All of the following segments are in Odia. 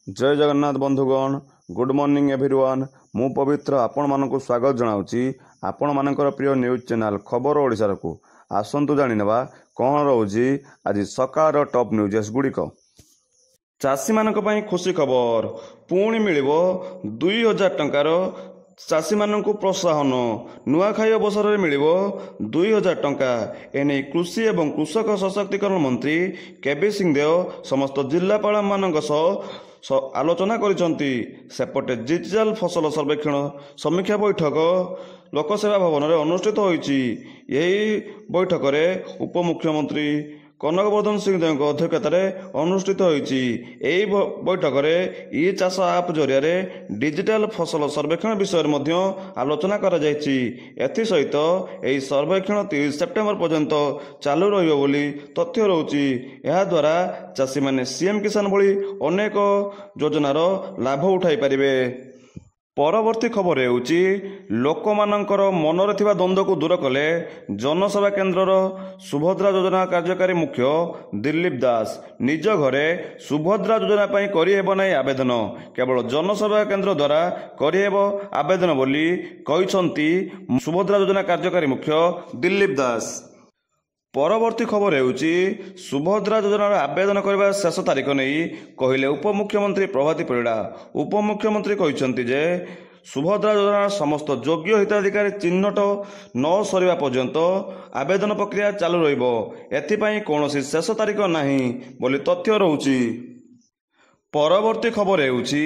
ଜୟ ଜଗନ୍ନାଥ ବନ୍ଧୁଗଣ, ଗୁଡ୍ ମର୍ଣ୍ଣିଂ ଏଭ୍ରିୱାନ୍। ମୁଁ ପବିତ୍ର ଆପଣମାନଙ୍କୁ ସ୍ୱାଗତ ଜଣାଉଛି ଆପଣମାନଙ୍କର ପ୍ରିୟ ନ୍ୟୁଜ୍ ଚ୍ୟାନେଲ୍ ଖବର ଓଡ଼ିଶାରକୁ। ଆସନ୍ତୁ ଜାଣିନେବା କ'ଣ ରହୁଛି ଆଜି ସକାଳର ଟପ୍ ନ୍ୟୁଜେସ୍ ଗୁଡ଼ିକ। ଚାଷୀମାନଙ୍କ ପାଇଁ ଖୁସି ଖବର, ପୁଣି ମିଳିବ 2000 ଟଙ୍କାର ଚାଷୀମାନଙ୍କୁ ପ୍ରୋତ୍ସାହନ। ନୂଆଖାଇ ଅବସରରେ ମିଳିବ 2000 ଟଙ୍କା। ଏନେଇ କୃଷି ଏବଂ କୃଷକ ସଶକ୍ତିକରଣ ମନ୍ତ୍ରୀ କେବି ସିଂଦେଓ ସମସ୍ତ ଜିଲ୍ଲାପାଳମାନଙ୍କ ସହ ଆଲୋଚନା କରିଛନ୍ତି। ସେପଟେ ଡିଜିଟାଲ ଫସଲ ସର୍ବେକ୍ଷଣ ସମୀକ୍ଷା ବୈଠକ ଲୋକସେବା ଭବନରେ ଅନୁଷ୍ଠିତ ହୋଇଛି। ଏହି ବୈଠକରେ ଉପମୁଖ୍ୟମନ୍ତ୍ରୀ କନକ ବର୍ଦ୍ଧନ ସିଂଦେଓଙ୍କ ଅଧ୍ୟକ୍ଷତାରେ ଅନୁଷ୍ଠିତ ହୋଇଛି। ଏହି ବୈଠକରେ ଇ ଚାଷ ଆପ୍ ଜରିଆରେ ଡିଜିଟାଲ ଫସଲ ସର୍ବେକ୍ଷଣ ବିଷୟରେ ମଧ୍ୟ ଆଲୋଚନା କରାଯାଇଛି। ଏଥିସହିତ ଏହି ସର୍ବେକ୍ଷଣ 30 ସେପ୍ଟେମ୍ବର ପର୍ଯ୍ୟନ୍ତ ଚାଲୁ ରହିବ ବୋଲି ତଥ୍ୟ ରହୁଛି। ଏହାଦ୍ୱାରା ଚାଷୀମାନେ ସିଏମ୍ କିଷାନ ଭଳି ଅନେକ ଯୋଜନାର ଲାଭ ଉଠାଇ ପାରିବେ। ପରବର୍ତ୍ତୀ ଖବର ହେଉଛି, ଲୋକମାନଙ୍କର ମନରେ ଥିବା ଦ୍ୱନ୍ଦ୍ୱକୁ ଦୂର କଲେ ଜନସେବା କେନ୍ଦ୍ରର ସୁଭଦ୍ରା ଯୋଜନା କାର୍ଯ୍ୟକାରୀ ମୁଖ୍ୟ ଦିଲ୍ଲୀପ ଦାସ। ନିଜ ଘରେ ସୁଭଦ୍ରା ଯୋଜନା ପାଇଁ କରିହେବ ନାହିଁ ଆବେଦନ, କେବଳ ଜନସେବା କେନ୍ଦ୍ର ଦ୍ୱାରା କରିହେବ ଆବେଦନ ବୋଲି କହିଛନ୍ତି ସୁଭଦ୍ରା ଯୋଜନା କାର୍ଯ୍ୟକାରୀ ମୁଖ୍ୟ ଦିଲ୍ଲୀପ ଦାସ। ପରବର୍ତ୍ତୀ ଖବର ହେଉଛି, ସୁଭଦ୍ରା ଯୋଜନାର ଆବେଦନ କରିବା ଶେଷ ତାରିଖ ନେଇ କହିଲେ ଉପମୁଖ୍ୟମନ୍ତ୍ରୀ ପ୍ରଭାତୀ ପରିଡ଼ା। ଉପମୁଖ୍ୟମନ୍ତ୍ରୀ କହିଛନ୍ତି ଯେ ସୁଭଦ୍ରା ଯୋଜନାର ସମସ୍ତ ଯୋଗ୍ୟ ହିତାଧିକାରୀ ଚିହ୍ନଟ ନ ସରିବା ପର୍ଯ୍ୟନ୍ତ ଆବେଦନ ପ୍ରକ୍ରିୟା ଚାଲୁ ରହିବ। ଏଥିପାଇଁ କୌଣସି ଶେଷ ତାରିଖ ନାହିଁ ବୋଲି ତଥ୍ୟ ରହୁଛି। ପରବର୍ତ୍ତୀ ଖବର ହେଉଛି,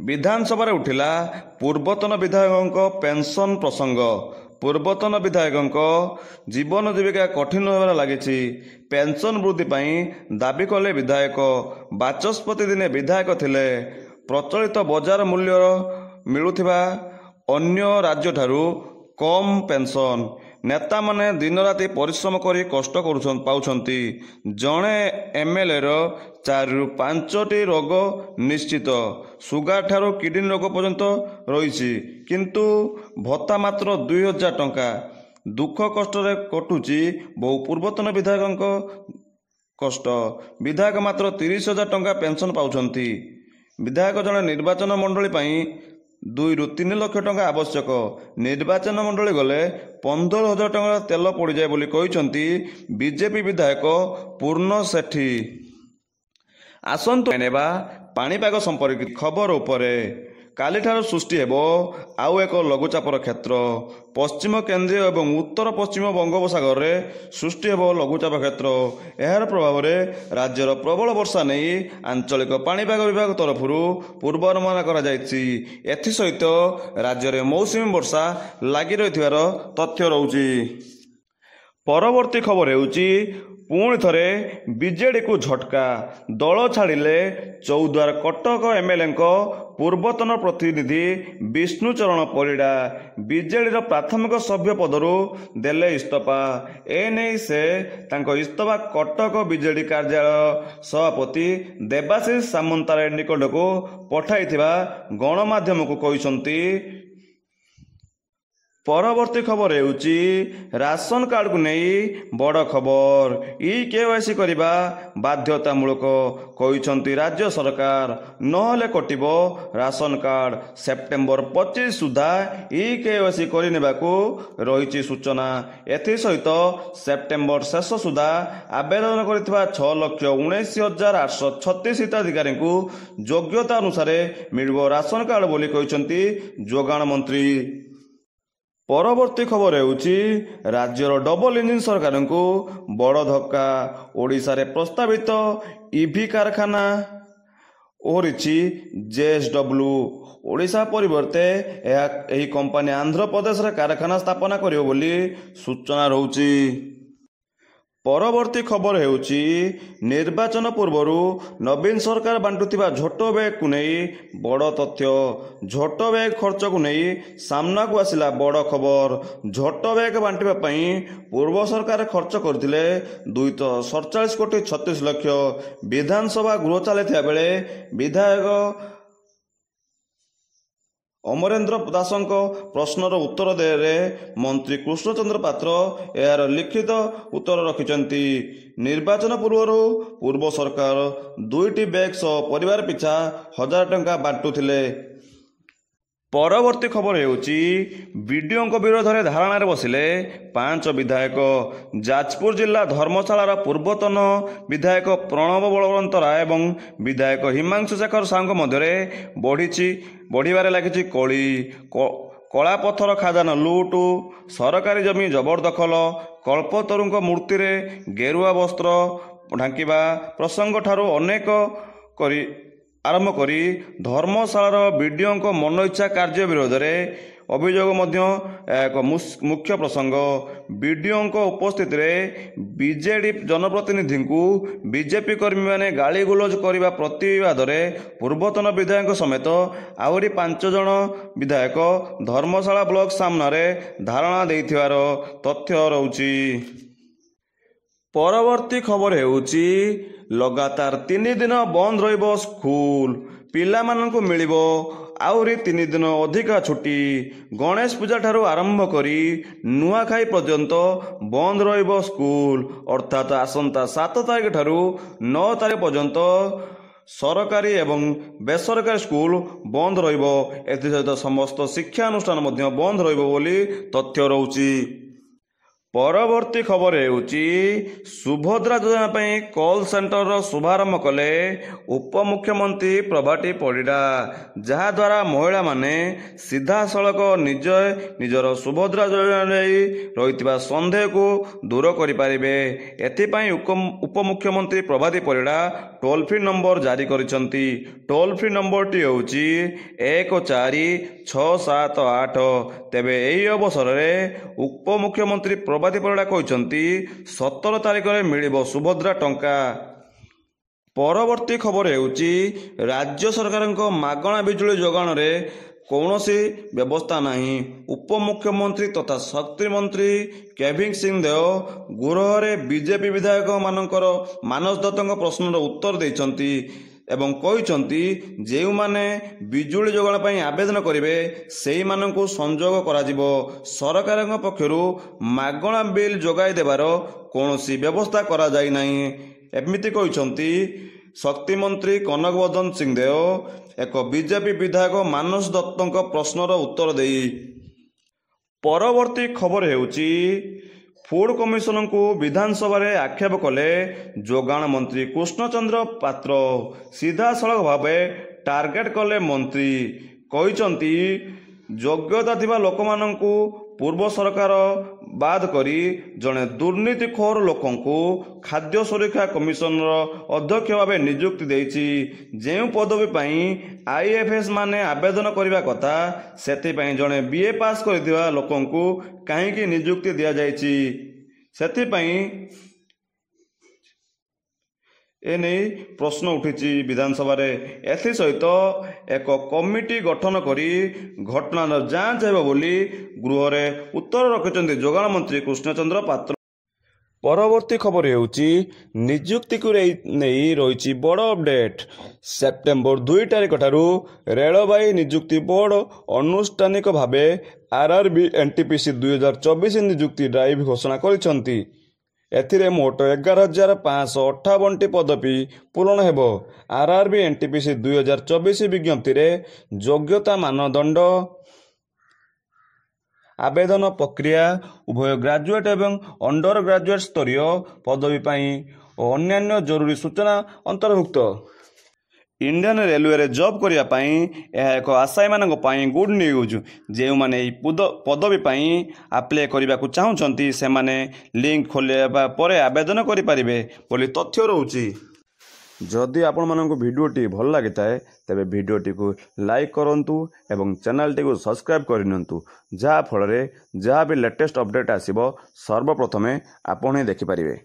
ବିଧାନସଭାରେ ଉଠିଲା ପୂର୍ବତନ ବିଧାୟକଙ୍କ ପେନ୍ସନ୍ ପ୍ରସଙ୍ଗ। ପୂର୍ବତନ ବିଧାୟକଙ୍କ ଜୀବନ ଜୀବିକା କଠିନ ହେବାରେ ଲାଗିଛି। ପେନ୍ସନ୍ ବୃଦ୍ଧି ପାଇଁ ଦାବି କଲେ ବିଧାୟକ। ବାଚସ୍ପତି ଦିନେ ବିଧାୟକ ଥିଲେ। ପ୍ରଚଳିତ ବଜାର ମୂଲ୍ୟର ମିଳୁଥିବା ଅନ୍ୟ ରାଜ୍ୟଠାରୁ କମ୍ ପେନ୍ସନ୍। ନେତାମାନେ ଦିନରାତି ପରିଶ୍ରମ କରି କଷ୍ଟ ପାଉଛନ୍ତି। ଜଣେ ଏମ୍ଏଲ୍ଏର 4ରୁ 5ଟି ରୋଗ ନିଶ୍ଚିତ। ସୁଗାର ଠାରୁ କିଡନୀ ରୋଗ ପର୍ଯ୍ୟନ୍ତ ରହିଛି, କିନ୍ତୁ ଭତ୍ତା ମାତ୍ର 2000 ଟଙ୍କା। ଦୁଃଖ କଷ୍ଟରେ କଟୁଛି ବହୁ ପୂର୍ବତନ ବିଧାୟକଙ୍କ କଷ୍ଟ। ବିଧାୟକ ମାତ୍ର 30,000 ଟଙ୍କା ପେନ୍ସନ୍ ପାଉଛନ୍ତି। ବିଧାୟକ ଜଣେ ନିର୍ବାଚନ ମଣ୍ଡଳୀ ପାଇଁ 2ରୁ 3 ଲକ୍ଷ ଟଙ୍କା ଆବଶ୍ୟକ। ନିର୍ବାଚନ ମଣ୍ଡଳୀ ଗଲେ 15,000 ଟଙ୍କା ତେଲ ପଡ଼ିଯାଏ ବୋଲି କହିଛନ୍ତି ବିଜେପି ବିଧାୟକ ପୂର୍ଣ୍ଣ ସେଠୀ। ଆସନ୍ତୁ ନେବା ପାଣିପାଗ ସମ୍ପର୍କିତ ଖବର ଉପରେ। କାଲିଠାରୁ ସୃଷ୍ଟି ହେବ ଆଉ ଏକ ଲଘୁଚାପର କ୍ଷେତ୍ର। ପଶ୍ଚିମ କେନ୍ଦ୍ରୀୟ ଏବଂ ଉତ୍ତର ପଶ୍ଚିମ ବଙ୍ଗୋପସାଗରରେ ସୃଷ୍ଟି ହେବ ଲଘୁଚାପ କ୍ଷେତ୍ର। ଏହାର ପ୍ରଭାବରେ ରାଜ୍ୟର ପ୍ରବଳ ବର୍ଷା ନେଇ ଆଞ୍ଚଳିକ ପାଣିପାଗ ବିଭାଗ ତରଫରୁ ପୂର୍ବାନୁମାନ କରାଯାଇଛି। ଏଥିସହିତ ରାଜ୍ୟରେ ମୌସୁମୀ ବର୍ଷା ଲାଗି ରହିଥିବାର ତଥ୍ୟ ରହୁଛି। ପରବର୍ତ୍ତୀ ଖବର ହେଉଛି, ପୁଣି ଥରେ ବିଜେଡିକୁ ଝଟକା। ଦଳ ଛାଡ଼ିଲେ ଚୌଦ୍ୱାର କଟକ ଏମ୍ଏଲ୍ଏଙ୍କ ପୂର୍ବତନ ପ୍ରତିନିଧି ବିଷ୍ଣୁଚରଣ ପରିଡ଼ା। ବିଜେଡିର ପ୍ରାଥମିକ ସଭ୍ୟ ପଦରୁ ଦେଲେ ଇସ୍ତଫା। ଏନେଇ ସେ ତାଙ୍କ ଇସ୍ତଫା କଟକ ବିଜେଡି କାର୍ଯ୍ୟାଳୟ ସଭାପତି ଦେବାଶିଷ ସାମନ୍ତରାୟ ନିକଟକୁ ପଠାଇଥିବା ଗଣମାଧ୍ୟମକୁ କହିଛନ୍ତି। ପରବର୍ତ୍ତୀ ଖବର ହେଉଛି, ରାସନ କାର୍ଡକୁ ନେଇ ବଡ଼ ଖବର। ଇ କେୱାଇସି କରିବା ବାଧ୍ୟତାମୂଳକ କହିଛନ୍ତି ରାଜ୍ୟ ସରକାର, ନହେଲେ କଟିବ ରାସନ କାର୍ଡ। ସେପ୍ଟେମ୍ବର 25 ସୁଦ୍ଧା ଇ କେୱାଇସି କରିନେବାକୁ ରହିଛି ସୂଚନା। ଏଥିସହିତ ସେପ୍ଟେମ୍ବର ଶେଷ ସୁଦ୍ଧା ଆବେଦନ କରିଥିବା 6,19,836 ହିତାଧିକାରୀଙ୍କୁ ଯୋଗ୍ୟତା ଅନୁସାରେ ମିଳିବ ରାସନ କାର୍ଡ ବୋଲି କହିଛନ୍ତି ଯୋଗାଣ ମନ୍ତ୍ରୀ। ପରବର୍ତ୍ତୀ ଖବର ହେଉଛି, ରାଜ୍ୟର ଡବଲ ଇଞ୍ଜିନ୍ ସରକାରଙ୍କୁ ବଡ଼ ଧକ୍କା। ଓଡ଼ିଶାରେ ପ୍ରସ୍ତାବିତ ଇଭି କାରଖାନା ଓହରିଛି ଜେଏସ୍ଡବ୍ଲ୍ୟୁ। ଓଡ଼ିଶା ପରିବର୍ତ୍ତେ ଏହା ଏହି କମ୍ପାନୀ ଆନ୍ଧ୍ରପ୍ରଦେଶରେ କାରଖାନା ସ୍ଥାପନା କରିବ ବୋଲି ସୂଚନା ରହୁଛି। ପରବର୍ତ୍ତୀ ଖବର ହେଉଛି, ନିର୍ବାଚନ ପୂର୍ବରୁ ନବୀନ ସରକାର ବାଣ୍ଟୁଥିବା ଝୋଟ ବ୍ୟାଗକୁ ନେଇ ବଡ଼ ତଥ୍ୟ। ଝୋଟ ବ୍ୟାଗ ଖର୍ଚ୍ଚକୁ ନେଇ ସାମ୍ନାକୁ ଆସିଲା ବଡ଼ ଖବର। ଝୋଟ ବ୍ୟାଗ ବାଣ୍ଟିବା ପାଇଁ ପୂର୍ବ ସରକାର ଖର୍ଚ୍ଚ କରିଥିଲେ 247 କୋଟି 36 ଲକ୍ଷ। ବିଧାନସଭା ଗୃହ ଚାଲିଥିବା ବେଳେ ବିଧାୟକ ଅମରେନ୍ଦ୍ର ଦାସଙ୍କ ପ୍ରଶ୍ନର ଉତ୍ତର ଦେରେ ମନ୍ତ୍ରୀ କୃଷ୍ଣଚନ୍ଦ୍ର ପାତ୍ର ଏହାର ଲିଖିତ ଉତ୍ତର ରଖିଛନ୍ତି। ନିର୍ବାଚନ ପୂର୍ବରୁ ପୂର୍ବ ସରକାର 2ଟି ବ୍ୟାଗ ସହ ପରିବାର ପିଛା 1000 ଟଙ୍କା ବାଣ୍ଟୁଥିଲେ। ପରବର୍ତ୍ତୀ ଖବର ହେଉଛି, ବିଡିଓଙ୍କ ବିରୋଧରେ ଧାରଣାରେ ବସିଲେ 5 ବିଧାୟକ। ଯାଜପୁର ଜିଲ୍ଲା ଧର୍ମଶାଳାର ପୂର୍ବତନ ବିଧାୟକ ପ୍ରଣବ ବଳବନ୍ତ ରାୟ ଏବଂ ବିଧାୟକ ହିମାଂଶୁ ଶେଖର ସାହୁଙ୍କ ମଧ୍ୟରେ ବଢ଼ିବାରେ ଲାଗିଛି କଳି। କଳାପଥର ଖାଦାନ ଲୁଟ, ସରକାରୀ ଜମି ଜବରଦଖଲ, କଳ୍ପତରୁଙ୍କ ମୂର୍ତ୍ତିରେ ଗେରୁଆ ବସ୍ତ୍ର ଢାଙ୍କିବା ପ୍ରସଙ୍ଗଠାରୁ ଅନେକ କରି ଆରମ୍ଭ କରି ଧର୍ମଶାଳାର ବିଡିଓଙ୍କ ମନଇଚ୍ଛା କାର୍ଯ୍ୟ ବିରୋଧରେ ଅଭିଯୋଗ ମଧ୍ୟ ଏହା ଏକ ମୁଖ୍ୟ ପ୍ରସଙ୍ଗ। ବିଡିଓଙ୍କ ଉପସ୍ଥିତିରେ ବିଜେଡି ଜନପ୍ରତିନିଧିଙ୍କୁ ବିଜେପି କର୍ମୀମାନେ ଗାଳିଗୁଲଜ କରିବା ପ୍ରତିବାଦରେ ପୂର୍ବତନ ବିଧାୟକଙ୍କ ସମେତ ଆହୁରି 5 ଜଣ ବିଧାୟକ ଧର୍ମଶାଳା ବ୍ଲକ ସାମ୍ନାରେ ଧାରଣା ଦେଇଥିବାର ତଥ୍ୟ ରହୁଛି। ପରବର୍ତ୍ତୀ ଖବର ହେଉଛି, ଲଗାତାର 3 ଦିନ ବନ୍ଦ ରହିବ ସ୍କୁଲ। ପିଲାମାନଙ୍କୁ ମିଳିବ ଆହୁରି 3 ଦିନ ଅଧିକା ଛୁଟି। ଗଣେଶ ପୂଜା ଠାରୁ ଆରମ୍ଭ କରି ନୂଆଖାଇ ପର୍ଯ୍ୟନ୍ତ ବନ୍ଦ ରହିବ ସ୍କୁଲ। ଅର୍ଥାତ୍ ଆସନ୍ତା 7 ତାରିଖ ଠାରୁ 9 ତାରିଖ ପର୍ଯ୍ୟନ୍ତ ସରକାରୀ ଏବଂ ବେସରକାରୀ ସ୍କୁଲ ବନ୍ଦ ରହିବ। ଏଥିସହିତ ସମସ୍ତ ଶିକ୍ଷାନୁଷ୍ଠାନ ମଧ୍ୟ ବନ୍ଦ ରହିବ ବୋଲି ତଥ୍ୟ ରହୁଛି। ପରବର୍ତ୍ତୀ ଖବର ହେଉଛି, ସୁଭଦ୍ରା ଯୋଜନା ପାଇଁ କଲ୍ ସେଣ୍ଟରର ଶୁଭାରମ୍ଭ କଲେ ଉପମୁଖ୍ୟମନ୍ତ୍ରୀ ପ୍ରଭାତୀ ପରିଡ଼ା। ଯାହାଦ୍ୱାରା ମହିଳାମାନେ ସିଧାସଳଖ ନିଜ ନିଜର ସୁଭଦ୍ରା ଯୋଜନା ନେଇ ରହିଥିବା ସନ୍ଦେହକୁ ଦୂର କରିପାରିବେ। ଏଥିପାଇଁ ଉପମୁଖ୍ୟମନ୍ତ୍ରୀ Prabhati Parida toll free number ଜାରି କରିଛନ୍ତି। ଟୋଲ୍ ଫ୍ରି ନମ୍ବରଟି ହେଉଛି 14678। ତେବେ ଏହି ଅବସରରେ ଉପମୁଖ୍ୟମନ୍ତ୍ରୀ ପ୍ରଭାତୀ ପରିଡ଼ା କହିଛନ୍ତି, 17 ତାରିଖରେ ମିଳିବ ସୁଭଦ୍ରା ଟଙ୍କା। ପରବର୍ତ୍ତୀ ଖବର ହେଉଛି, ରାଜ୍ୟ ସରକାରଙ୍କ ମାଗଣା ବିଜୁଳି ଯୋଗାଣରେ କୌଣସି ବ୍ୟବସ୍ଥା ନାହିଁ। ଉପମୁଖ୍ୟମନ୍ତ୍ରୀ ତଥା ଶକ୍ତିମନ୍ତ୍ରୀ କେଭି ସିଂଦେଓ ଗୃହରେ ବିଜେପି ବିଧାୟକମାନଙ୍କର ମାନସ ଦତ୍ତଙ୍କ ପ୍ରଶ୍ନର ଉତ୍ତର ଦେଇଛନ୍ତି ଏବଂ କହିଛନ୍ତି, ଯେଉଁମାନେ ବିଜୁଳି ଯୋଗାଣ ପାଇଁ ଆବେଦନ କରିବେ ସେଇମାନଙ୍କୁ ସଂଯୋଗ କରାଯିବ। ସରକାରଙ୍କ ପକ୍ଷରୁ ମାଗଣା ବିଲ୍ ଯୋଗାଇ ଦେବାର କୌଣସି ବ୍ୟବସ୍ଥା କରାଯାଇ ନାହିଁ। ଏମିତି କହିଛନ୍ତି ଶକ୍ତିମନ୍ତ୍ରୀ କନକବର୍ଦ୍ଧନ ସିଂଦେଓ ଏକ ବିଜେପି ବିଧାୟକ ମାନସ ଦତ୍ତଙ୍କ ପ୍ରଶ୍ନର ଉତ୍ତର ଦେଇ। ପରବର୍ତ୍ତୀ ଖବର ହେଉଛି, ଫୁଡ୍ କମିଶନଙ୍କୁ ବିଧାନସଭାରେ ଆକ୍ଷେପ କଲେ ଯୋଗାଣ ମନ୍ତ୍ରୀ କୃଷ୍ଣଚନ୍ଦ୍ର ପାତ୍ର। ସିଧାସଳଖ ଭାବେ ଟାର୍ଗେଟ କଲେ ମନ୍ତ୍ରୀ। କହିଛନ୍ତି, ଯୋଗ୍ୟତା ଥିବା ଲୋକମାନଙ୍କୁ ପୂର୍ବ ସରକାର ବାଦ କରି ଜଣେ ଦୁର୍ନୀତିଖୋର ଲୋକଙ୍କୁ ଖାଦ୍ୟ ସୁରକ୍ଷା କମିଶନର ଅଧ୍ୟକ୍ଷ ଭାବେ ନିଯୁକ୍ତି ଦେଇଛି। ଯେଉଁ ପଦବୀ ପାଇଁ ଆଇଏଫଏସ୍ ମାନେ ଆବେଦନ କରିବା କଥା, ସେଥିପାଇଁ ଜଣେ ବିଏ ପାସ୍ କରିଥିବା ଲୋକଙ୍କୁ କାହିଁକି ନିଯୁକ୍ତି ଦିଆଯାଇଛି, ସେଥିପାଇଁ ଏନେଇ ପ୍ରଶ୍ନ ଉଠିଛି ବିଧାନସଭାରେ। ଏଥିସହିତ ଏକ କମିଟି ଗଠନ କରି ଘଟଣାର ଯାଞ୍ଚ ହେବ ବୋଲି ଗୃହରେ ଉତ୍ତର ରଖିଛନ୍ତି ଯୋଗାଣ ମନ୍ତ୍ରୀ କୃଷ୍ଣଚନ୍ଦ୍ର ପାତ୍ର। ପରବର୍ତ୍ତୀ ଖବର ହେଉଛି, ନିଯୁକ୍ତିକୁ ନେଇ ରହିଛି ବଡ଼ ଅପଡେଟ୍। ସେପ୍ଟେମ୍ବର 2 ତାରିଖ ଠାରୁ ରେଳବାଇ ନିଯୁକ୍ତି ବୋର୍ଡ ଆନୁଷ୍ଠାନିକ ଭାବେ ଆର୍ଆର୍ବି ଏନ୍ଟିପିସି 2024 ନିଯୁକ୍ତି ଡ୍ରାଇଭ୍ ଘୋଷଣା କରିଛନ୍ତି। ଏଥିରେ ମୋଟ 11,558ଟି ପଦବୀ ପୂରଣ ହେବ। ଆର୍ଆର୍ବି ଏନ୍ଟିପିସି 2024 ବିଜ୍ଞପ୍ତିରେ ଯୋଗ୍ୟତା ମାନଦଣ୍ଡ, ଆବେଦନ ପ୍ରକ୍ରିୟା, ଉଭୟ ଗ୍ରାଜୁଏଟ୍ ଏବଂ ଅଣ୍ଡର ଗ୍ରାଜୁଏଟ୍ ସ୍ତରୀୟ ପଦବୀ ପାଇଁ ଓ ଅନ୍ୟାନ୍ୟ ଜରୁରୀ ସୂଚନା ଅନ୍ତର୍ଭୁକ୍ତ। ଇଣ୍ଡିଆନ୍ ରେଲୱେରେ ଜବ୍ କରିବା ପାଇଁ ଏହା ଏକ ଆଶାୟୀମାନଙ୍କ ପାଇଁ ଗୁଡ୍ ନ୍ୟୁଜ୍। ଯେଉଁମାନେ ଏହି ପଦବୀ ପାଇଁ ଆପ୍ଲାଏ କରିବାକୁ ଚାହୁଁଛନ୍ତି, ସେମାନେ ଲିଙ୍କ ଖୋଲିବା ପରେ ଆବେଦନ କରିପାରିବେ ବୋଲି ତଥ୍ୟ ରହୁଛି। ଯଦି ଆପଣମାନଙ୍କୁ ଭିଡ଼ିଓଟି ଭଲ ଲାଗିଥାଏ, ତେବେ ଭିଡ଼ିଓଟିକୁ ଲାଇକ୍ କରନ୍ତୁ ଏବଂ ଚ୍ୟାନେଲଟିକୁ ସବସ୍କ୍ରାଇବ୍ କରିନିଅନ୍ତୁ, ଯାହାଫଳରେ ଯାହା ବି ଲେଟେଷ୍ଟ ଅପଡ଼େଟ୍ ଆସିବ ସର୍ବପ୍ରଥମେ ଆପଣ ହିଁ ଦେଖିପାରିବେ।